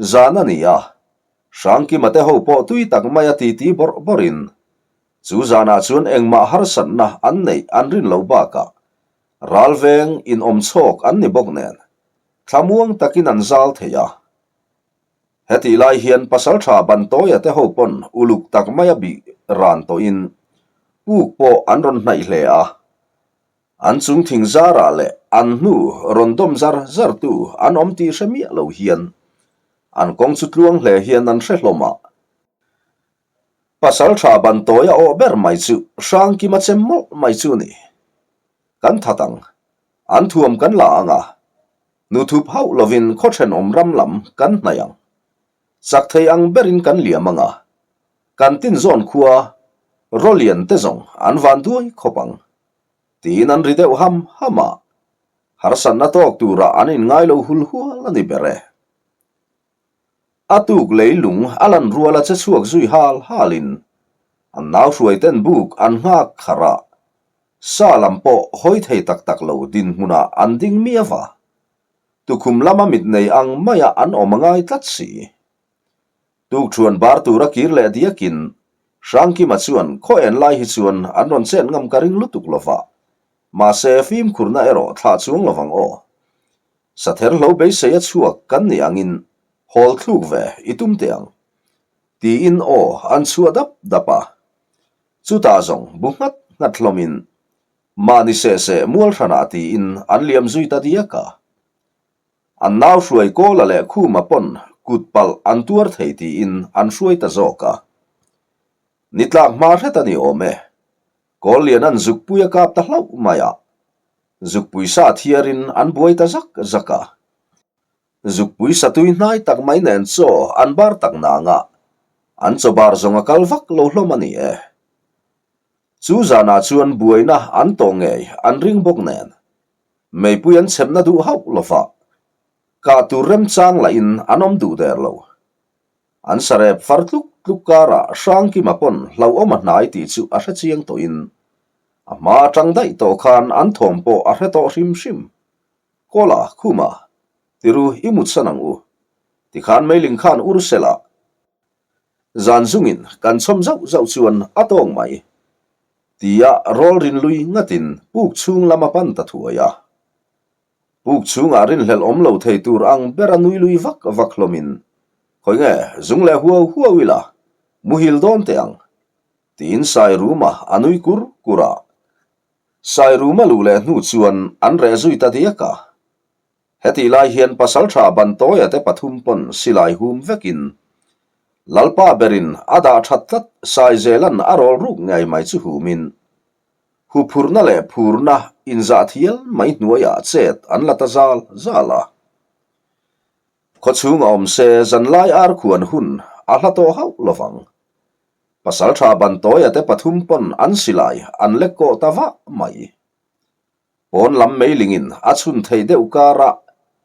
Zan a ni a, Hrangkima te ho pawh tui tak maia titi bawrh bawrhin chu zanah chuan engmah harsatna an neih an rin loh bakah ralveng inawm chhawk an ni bawk nen thlamuang takin an zal thei a. Hetih lai hian Pasaltha Bantawia te ho pawn uluk tak maia bih ran tawhin puk pawh an rawn hnaih hle a. An chung thing zarah leh an hnu rawn dawm zar zar tu an awm tih hre miah lo hian an kawng chu tluang hle hian an hre hlawm a. Pasal tha ban tawi a awh ber mai chu Hrangkima chem mawlh mai chu ni. Kan that ang. An thuam kan la ang a. Nu thup hauh lovin khaw thenawm ram lam kan hnaih ang. Chak thei ang berin kan liam ang a. Kan tinzawn khua Rawlian te zawng an van duai khawp ang. Tiin an ri deuh ham ham a, harsatna tawk turah an inngai lo hul hual a ni ber e. A tuk leilung a lan ruala che chhuak zui hal halin an nau hruaiten buk an nghak kharh a, sa lam pawh hawi thei tak tak lo dinhmunah an ding miau a, tukhum lama mit nei ang maia an awm a ngai tlat si. Tukṭhuan bar tura kir leh diakin Hrangkima chuan khaw en lai hi chuan an rawn chet ngam ka ring lutuk lo va, mahse fimkhurna erawh thlah chuang lo vang aw. Sather hlo beisei a chhuak kan nih angin hawl thluk ve i tum teh ang. Tiin aw an chhuah dap dap a. Chutah zawng bu nghat nghat hlawmin mahni seh seh mual hranah tiin an liam zui ta diak a. An nau hruai Kawla leh Khuma pawn kut palh an tuar thei tiin an hruai ta zawk a. Ni tlak hma hret a ni awm e. Kawllian an zukpui a kap ta hlauh mai a. Zukpui sa thiarin an buai ta zak zak a. Zukpui satui hnai tak mai nen chaw an bar tak nang a, an chaw bar zawng a kal vak lo hlawm a ni e. Chu zanah chuan buaina an tawh ngei an ring bawk nen. Meipui an chhemna duh hauh lo va, kah tur remchang lahin an awm duh der lo. An sarep far tluk tluk karah Hrangkima pawn hlauhawm a hnai tih chu a hre chiang tawhin a hma atang daih tawh khan an thawm pawh a hre tawh hrim hrim. Kawla, Khuma, tiru i mutsan ang u. Tikhan meiling khan ur sela. Zan zungin kan chhawm zauh zauh chuan a tawng mai. Tia rawl rin lui ngatin puk chhung lam a pan ta thuai a. Puk chhungah rinhlelh awm lo thei tur ang bera nui lui vak vak hlawmin, Khawi nge, zung leh huau huau ila, muhil dawn teh ang, tiin Sairuma a nui kur kur a. Sairuma luh leh hnu chuan an reh zui ta diak a. Hetih lai hian pasaltha Bantawia te pathum pawn silai hum vekin Lalpa berin a dah that tlat Saizelan a rawl ruk ngei mai chu humin huphurna leh phurna inzah thial mai hnuaiah chet an la ta zal zal a. Khawchhung a awm se zanlai ar khuan hun a hla tawh hauh lovang. Pasaltha Bantawia te pathum pawn an silai an lek kawh ta vah mai. Pawn lam meilingin a chhun thei deuh karah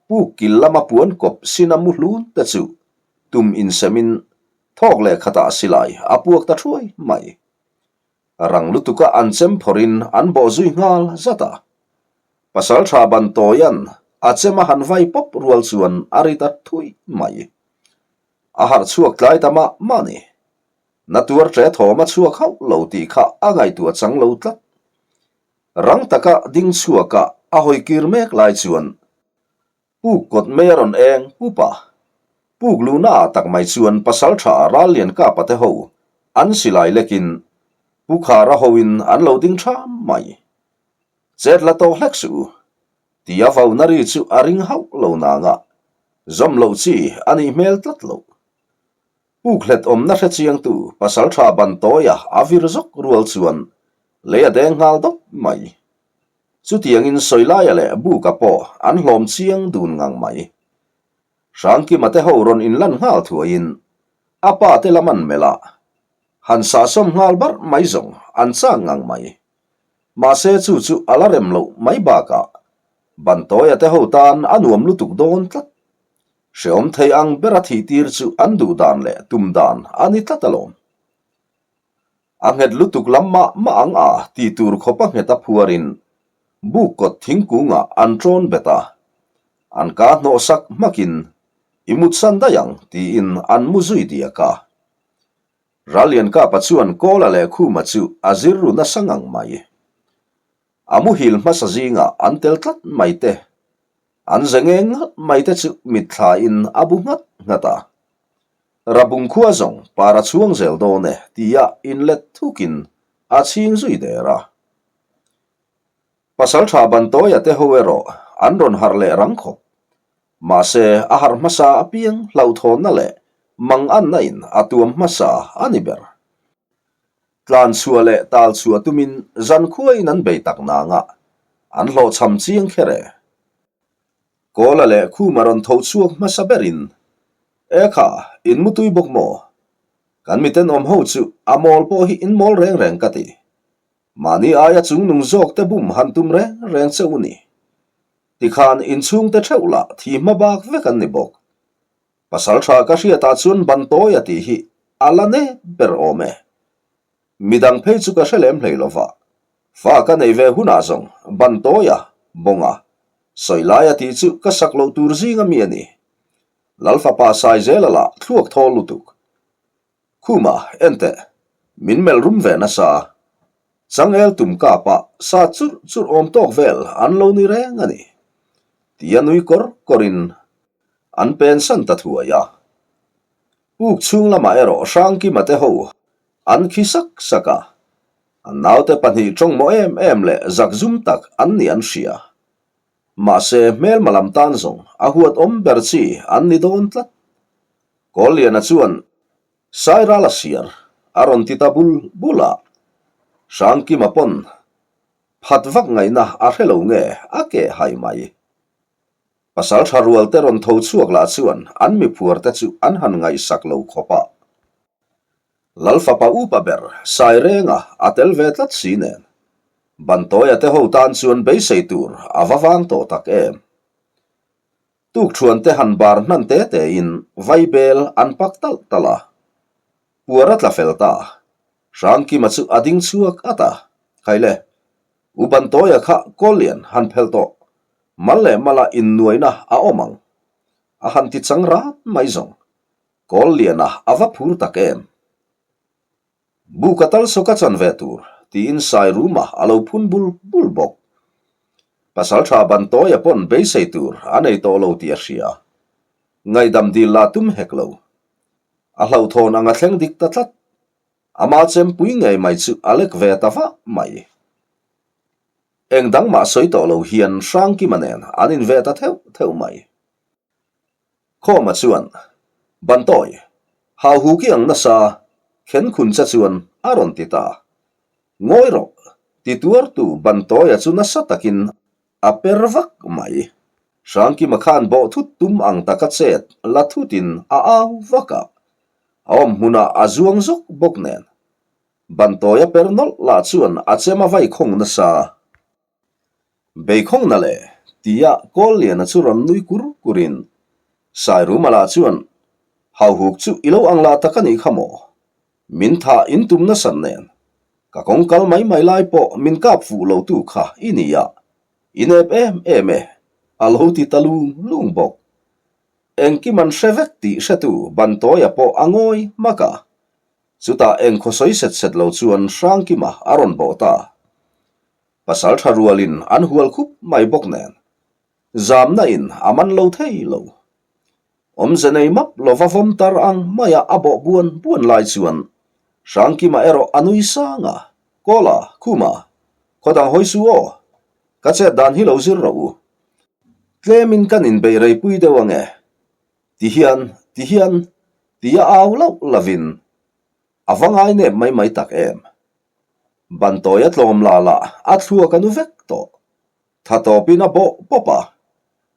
puk kil lama puan kawp sina mu hlun te chu tum insemin thawk leh khatah silai a puak ta thuai mai. Rang lutuka an chem phawrhin an bawh zui nghal zat a. Pasaltha Bantawia'n a chem a han vai pawp rual chuan a ri ta thui mai. A harh chhuak tlai ta mah mah ni. Na tuar ṭe thawm a chhuak hauh lo tih kha a ngaihtuah chang lo tlat. Rang taka ding chhuaka a hawi kir mek lai chuan puk kawt mai a rawn eng pup a. Puk luhna ah tak mai chuan pasaltha Rallian Kapa te ho an silai lekin Pu Khara hoin an lo ding ṭham mai. Chet la tawk hlek suh u tia vauna ri chu a ring hauh lo nanga zawm loh chi a nih hmel tlat loh. Puklet awmna hre chiangtu pasaltha Bantawia a vir zawk rual chuan lei a deng nghal dawp mai. Chutiangin Sawilaia leh Buka pawh an hlawm chiang dun ngang mai. Hrangkima te ho rawn inlan nghal thuaiin a pa te lam an melh a, han sahsawm nghal barh mai zawng an chak ngang mai. Mahse chu chu a la rem loh mai bakah Bantawia te ho tan a nuam lutuk dawn tlat. Hreawm thei ang bera thih tir chu an duh dan leh tum dan a ni tlat alawm. A nghet lutuk lam mah mah ang a ti tur khawpa nghet a phuarin buk kawt thingkungah an ṭawn bet a, an ka hnawh sak hmakin i mutsan daih ang tiin an mu zui diak a. Ralliankapa chuan Kawla leh Khuma chu a zir ru nasa ngang mai. A muhil hmasa zingah an tel tlat mai te, an ze nge ngat mai te chu mitthlain a bu nghat nghat a. Rabung khua zawng par a chhuang zel dawn e tia inlet thukin a chhing zui der a. Pasaltha Bantawia te ho erawh an rawn harh leh rang khawp. Mahse a harh hmasa apiang hlauhthawnna leh manganna in a tuam hmasa a ni ber. Tlan chhuah leh tal chhuah tumin zan khuaiin an bei tak nanga an hlawhchham chiang kher e. Kawla leh Khuma rawn tho chhuak hmasa berin, E kha, in mutui bawk maw? Kan mitenawm ho chu a mawl pawh hi in mawl reng reng ka ti. Mahni aia chungnung zawk te bum han tum reng reng che u ni. Tikhan inchhungte theuh lah thi hma bak vek an ni bawk. Pasal tha ka hriatah chuan ban tawi a tih hi a la nep ber awm e. Midang phei chu ka hre lem hlei lova, fa ka nei ve hunah zawng ban tawi a, bawng a, sawi lai a tih chu ka sak loh tur zing ami a ni. Lal fapa Saizela lah thluak thawl lutuk. Khuma, enteh, min melh rum ve nasa a, changel tum kapa sa churh churh awm tawk vel an lo ni reng a ni. Tia nui kawr kawrin an pensan ta thuai a. Puk chhung lamah erawh Hrangkima te ho an khi sak sak a, an naute pahnih tawngmawh em em leh zakzum tak an nih an hria. Mahse hmelma lam tan zawng a huat awm ber chi an ni dawn tlat. Kawlliana chuan Sairal a siar a rawn ti ta bul bul a, Hrangkima pawn phat vak ngaihna a hre lo nge a keh hai mai. Pasal tha rual te rawn tho chhuak lah chuan an miphuar te chu an han ngaihsak lo khawp a. Lal fapa upa ber Sairenga a tel ve tlat si nen, Bantawia te ho tan chuan beisei tur a va vang tawh tak em. Tukthuan te han bar hnan te te in vaibel an pak talh talh a. Puar a tla fel ta. Hrangkima chu a ding chhuak at a, Khaile, U Bantawia kha Kawllian han phelh tawh, mal leh mala innuaina a awm ang. A han ti chang rat mai zawng. Kawlliana a va phur tak em. Buka tal sawka chan ve tur, tiin Sairuma a lo phun bul bul bawk. Pasalṭha Bantawia pawn beisei tur a nei tawh lo tih a hria. Ngaihdam dil la tum hek lo. A hlauhthawn ang a thleng dik ta tlat. Ama chempui ngei mai chu a lek ve ta vah mai. Eng dang mah sawi tawh lo hian Hrangkima nen an inve ta theuh theuh mai. Khawma chuan, Bantawi, hauhu ki ang nasa, khen khun che chuan a rawn ti ta. Ngawi rawh, ti tuartu Bantawia chu nasa takin a per vak mai. Hrangkima khan bawh thut tum ang taka chet la thutin a au vak a, a awm hmunah a zuang zawk bawk nen. Bantawia per nawlh lah chuan a chem a vai khawng nasa. Beikhawngna le? tia Kawlliana chu rawn nui kur kurin Sairuma lah chuan, Hauhuk chu i lo ang lah tak a nih kha maw? Min thah in tum nasat nen, ka kawng kal mai mai lai pawh min kap fuh lo tu kha i ni a, i nep em em e, a lo ti ta lung lung bawk. Engkim an hre vek tih hretu Bantawia pawh a ngawi hmak a, chutah engkhaw sawi set set lo chuan Hrangkima a rawn bawh ta. Pasal tha rualin an hual khup mai bawk nen, zamna in a man lo thei lo. Awmze nei map lova vawm tar ang maia a bawh buan buan lai chuan Hrangkima erawh a nui sang a, Kawla, Khuma, khaw dang hawi su aw, ka chet dan hi lo zir rawh u. Tlemin kan inbeih reipui deuh ange, ti hian, ti hian, tia au lauh lovin a va ngai nep mai mai tak em. Bantawi a tlawm la la a thluak a nu vek tawh. Tha tawpin a bawh pawp a,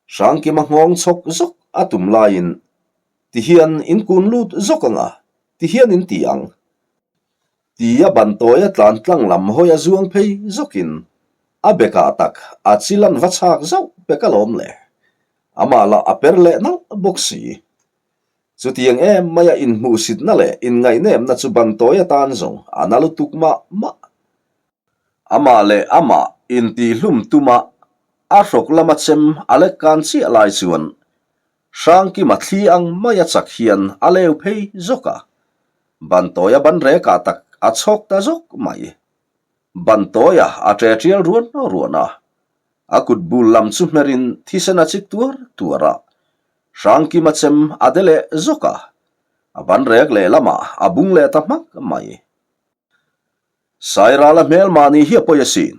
Hrangkima nghawng chhawk zawk a tum laiin tihian in kun lut zawk ang a, tihian in ti ang. Tia bantawi a tlan tlang lam hawi a zuang phei zawkin a bekah tak a chil an va chhak zauh pek alawm le. Amah lah a per leh nalh bawk si. Chutiang em maia inhmuhsitna leh inngaihnepna chu ban tawi atan zawng a na lutuk mah mah. Amah leh amah intihhlum tuma a hrawk lama chem a lek kan chiah lai chuan Hrangkima thli ang maia chak hian a leu phei zawk a, ban tawia ban rekah tak a chhawk ta zawk mai. Ban tawia a ṭe ṭial ruan ruan a, a kut bul lam chu hmerin thisen a chik tuar tuar a, Hrangkima chem a de leh zawk a, a ban rek leh lamah a bung leh ta hmak mai. Sairala hmel mahni hi a pawi asin,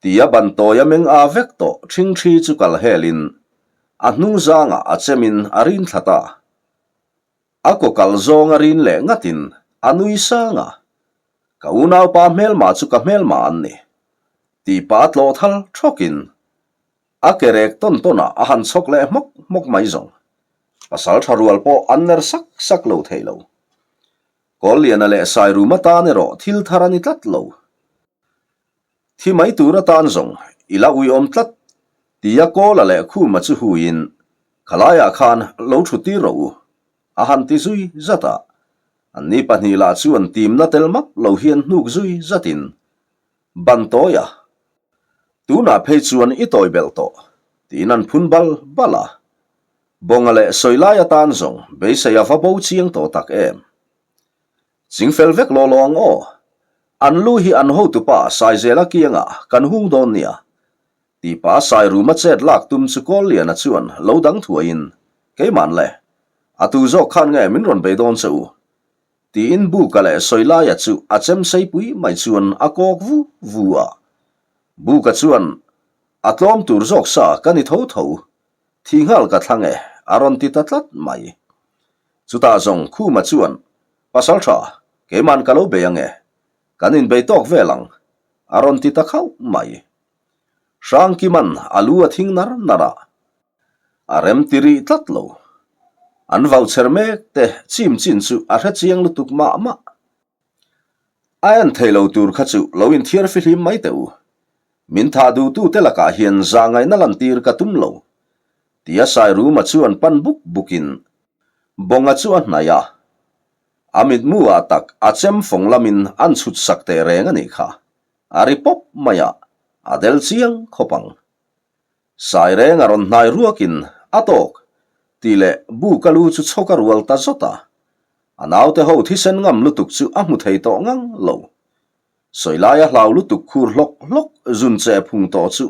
tia ban tawi a meng a vek tawh ṭhingṭhi chu kal helin a hnung zangah a chemin a rin thla ta. A kaw kal zawng a rin leh ngatin a nui sang a, Ka unaupa hmelma chu ka hmelma an ni, tih pah a tlawh thal ṭhawkin A ke rek tawn tawn ah a han chhawk leh hmawk hmawk mai zawng. Pasal tha rual pawh an ner sak sak lo thei lo. Kawlliana leh Sairum atan erawh thil thar a ni tlat lo. Thi mai tur atan zawng i la uiawm tlat, tia Kawla leh Khuma chu huiin khalaiah khan lo thu tir rawh u, a han ti zui zat a. Anni pahnih lah chuan timna tel map lo hian hnuk zui zatin Ban tawi a, tunah phei chuan i tawi belh tawh, tiin an phun bal bal a. Bawnga leh sawi lai atan zawng beisei a va bo chiang tawh tak em. Chingfel vek law law ang aw. An lu hi an hotupa Saizela kiangah kan hung dawn nia. Tipa Sairuma chet lak tum chu Kawlliana chuan lo dang thuaiin, Keiman le, a tu zawk khan nge min rawn bei dawn che u? Tiin Buka leh Sawilaia chu a chem seipui mai chuan a kawk vu vu a. Buka chuan, A tlawm tur zawk sa ka ni tho tho, thi nghal ka thlang e, a rawn ti ta tlat mai. Chutah zawng Khuma chuan, Pasal tha, keiman ka lo bei ange, kan inbei tawk vel ang, a rawn ti ta khauh mai. Hrangkiman a lu a thing nar nar a. A rem ti rih tlat lo. An vau chher mek te chim chin chu a hre chiang lutuk mah mah. A en thei lo tur kha chu lo inthiar fihlim mai teh u. Min thah duhtu te lakah hian zahngaihna lantir ka tum lo. Tia Sairuma chuan pan buk bukin Bawnga chu a hnaih a. A mitmu ah tak a chem fawng lamin an chhut sak teh reng a nih kha. A ri pawp mai a, a del chiang khawp ang. Saireng a rawn hnai ruakin a tawk tih leh bu ka lu chu chhawk a rual ta zawt a. A naute ho thisen ngam lutuk chu a hmu thei tawh ngang lo. Sawilaia hlau lutuk khur hlawk hlawk zun che phung tawh chu.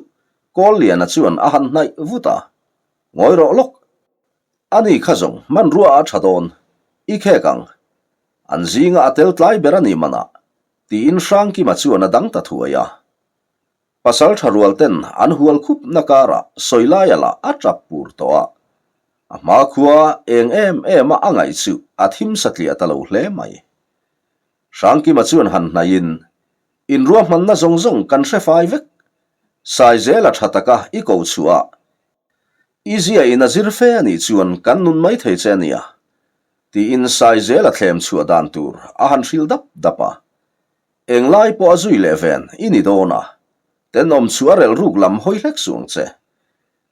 Kawlliana chuan a han hnaih vut a, Ngawi rawh lawk, ani kha zawng hmanrua a tha dawn, i khek ang. An zinga a tel tlai ber a ni manah, tiin Hrangkima chuan a dang ta thuai a. Pasal tha rual ten an hual khup na karah Sawilaia lah a tap pur tawh a, a hma khua eng em em a a ngaih chu a thim satliah ta lo hle mai. Hrangkima chuan han hnaihin, Inruahmanna zawng zawng kan hre fai vek. Saizela tha taka i ko chhuah a, i ziain a zir fe a nih chuan kan nun mai thei che a nia, tiin Saizela thlem chhuah dan tur a han hrilh dap dap a. Englai pawh a zui leh ven i ni dawn a, tenawm chu a relh ruk lam hawi hlek suh ang che.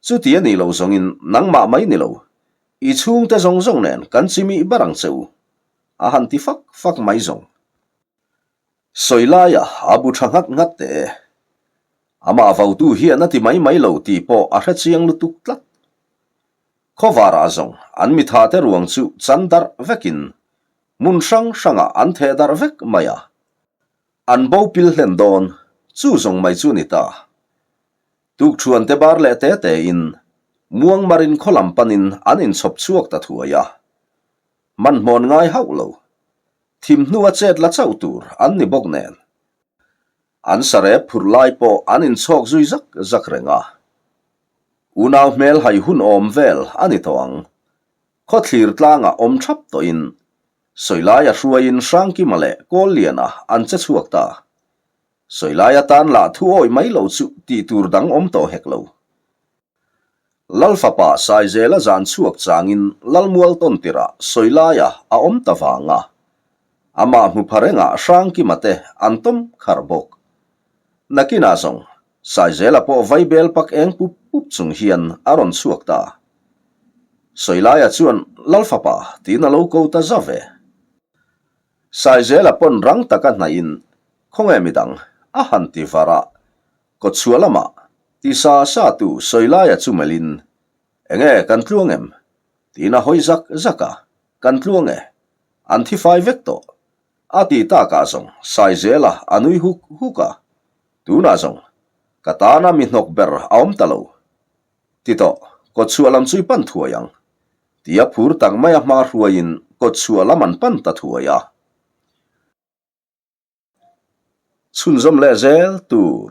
Chuti a nih loh zawngin nangmah mai ni lo, i chhungte zawng zawng nen kan chimih bar ang che u, a han ti fak fak mai zawng. Sawi laia a bu tha nghat nghat teh e. Amah vautu hian a ti mai mai lo tih pawh a hre chiang lutuk tlat. Khawvarah zawng an mithate ruang chu chan darh vekin Hmun hrang hrangah an theh darh vek mai a, an bo pil hlen dawn, chu zawng mai chu ni ta. Tukṭhuan te bar leh te tein Muangmarin khaw lam panin an inchhawp chhuak ta thuai a. Hmanhmawn ngai hauh lo, thim hnua chet la chauh tur an ni bawk nen. An sarep phurh lai pawh an inchhawk zui zak zak reng a. Unau hmel hai hun awm vel a ni tawh ang. Khawthlir tlangah awm thap tawhin Sawilaia hruaiin Hrangkima leh Kawlliana an che chhuak ta. Sawilaia tan lah thu awih mai lo chu tih tur dang awm tawh hek lo. Lalfapa Saizela zan chhuak changin Lalmual tawn tirah Sawilaia a awm ta vang a, amah hmu pha rengah Hrangkima te an tawm khar bawk. Nakinah zawng Saizela pawh vaibel pak eng pup pup chung hian a rawn chhuak ta. Sawilaia chuan Lalfapa tiin a lo ko ta za ve. Saizela pawn rang taka hnaihin Khawnge midang? a han ti var a, kawtchhuah lamah ti sa sa tu Sawilaia chu melhin Enge kan tluang em? tiin a hawi zak zak a, Kan tluang e, an thi fai vek tawh. A ti takah zawng Saizela a nui huk huk a, Tunah zawng, ka tana mi hnawk ber a awm ta lo. Ti tawh, kawtchhuah lam chu i pan thuai ang. Tia phur tak maia hma hruaiin kawtchhuah lam an pan ta thuai a. Chhunzawm leh zel tur.